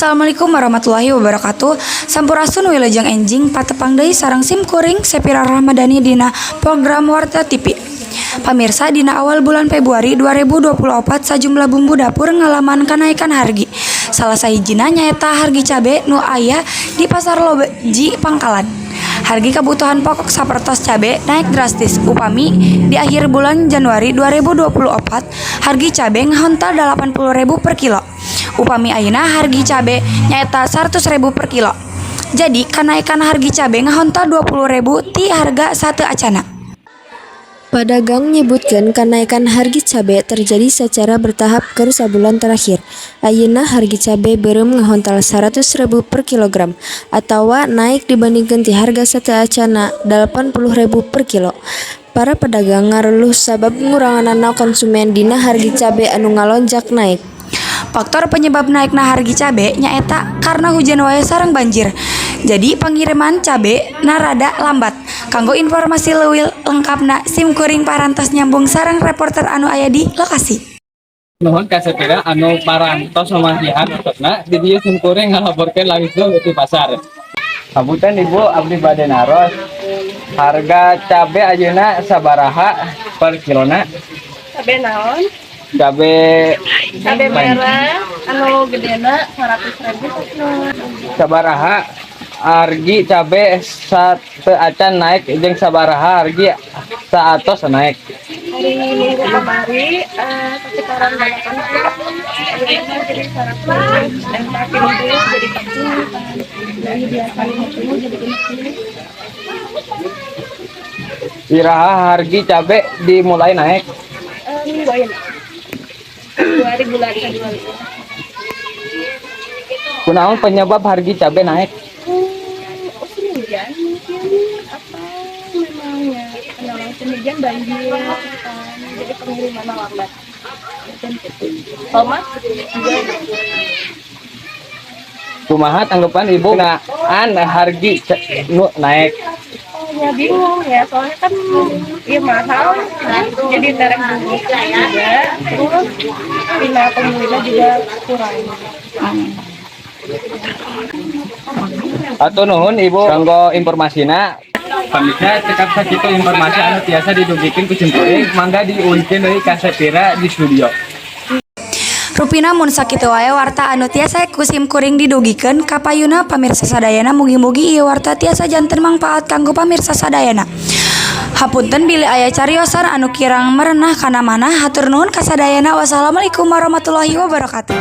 Assalamualaikum warahmatullahi wabarakatuh. Sampurasun, wilujeng enjing, patepang deui sareng sim kuring Sepira Rahmadani dina program Warta TV. Pamirsa, dina awal bulan Februari 2024 sajumlah bumbu dapur ngalaman kenaikan hargi. Salah sahijina nyaeta hargi cabe nu aya di Pasar Loji Pangkalan. Hargi kebutuhan pokok sapertos cabe naik drastis. Upami di akhir bulan Januari 2024 hargi cabe ngahontal 80.000 per kilo. Upami ayeuna hargi cabe nyaeta 100.000 per kilo. Jadi kenaikan hargi cabe ngahontal 20.000 ti harga sateuacanna. Padagang nyebutkeun kanaikan hargi cabe terjadi secara bertahap keur sabulan terakhir. Ayeuna hargi cabe beureum ngahontal 100.000 per kilogram atawa naik dibandingkeun ti harga sateuacanna 80.000 per kilo. Para pedagang ngareluh sabab nguranganana konsumen dina hargi cabe anu ngalonjak naik. Faktor penyebab naikna hargi cabe nyaeta karena hujan wae sareng banjir. Jadi pengiriman cabe na rada lambat. Kanggo informasi leuwih lengkapna, sim kuring parantos nyambung sareng reporter anu aya di lokasi. Nuhun ka Sepira anu parantos manggihan ototna di dieu, sim kuring ngalaporkeun langsung di pasar. Hapunten, Ibu, abdi bade naros. Harga cabe ayeuna sabaraha per kilona? Cabe naon? Cabe. Cabe merah anu gedena 100 ribu. Sabaraha hargi cabe sateuacan naik jeung sabaraha hargi saatos naik? Hari Minggu kemari sekitaran 80, ayeuna jadi 100 dan makin dulu jadi 40, dari biasa 50 jadi 60. Iraha hargi cabe dimulai naik? Minggu ayeuna. Februari, bulan Februari. Kunaon penyebab harga cabe naik? Musim hujan mungkin, atau memangnya karena musim hujan banjir kan, jadi pengiriman lambat. Mungkin gitu. Tomat juga. Kumaha tanggapan Ibu ngeunaan hargi nu naik? Oh ya, bingung ya, soalnya kan ya mahal, jadi terek bungkus juga, terus tina pembelinya juga kurang. Hatur nuhun, Ibu, kanggo informasina. Pamirsa, cekap sakitu informasi anu tiasa didugikeun ku simkuring, mangga diulihkeun deui ka Sepira di studio. Rupina mun sakitu wae warta anu tiasa ku sim kuring didugikeun ka payuna pamirsa sadayana. Mugi-mugi ieu warta tiasa janten mangpaat kanggo pamirsa sadayana. Hapunten bilih aya cariosan anu kirang merenah kana manah. Hatur nuhun kasadayana. Wassalamualaikum warahmatullahi wabarakatuh.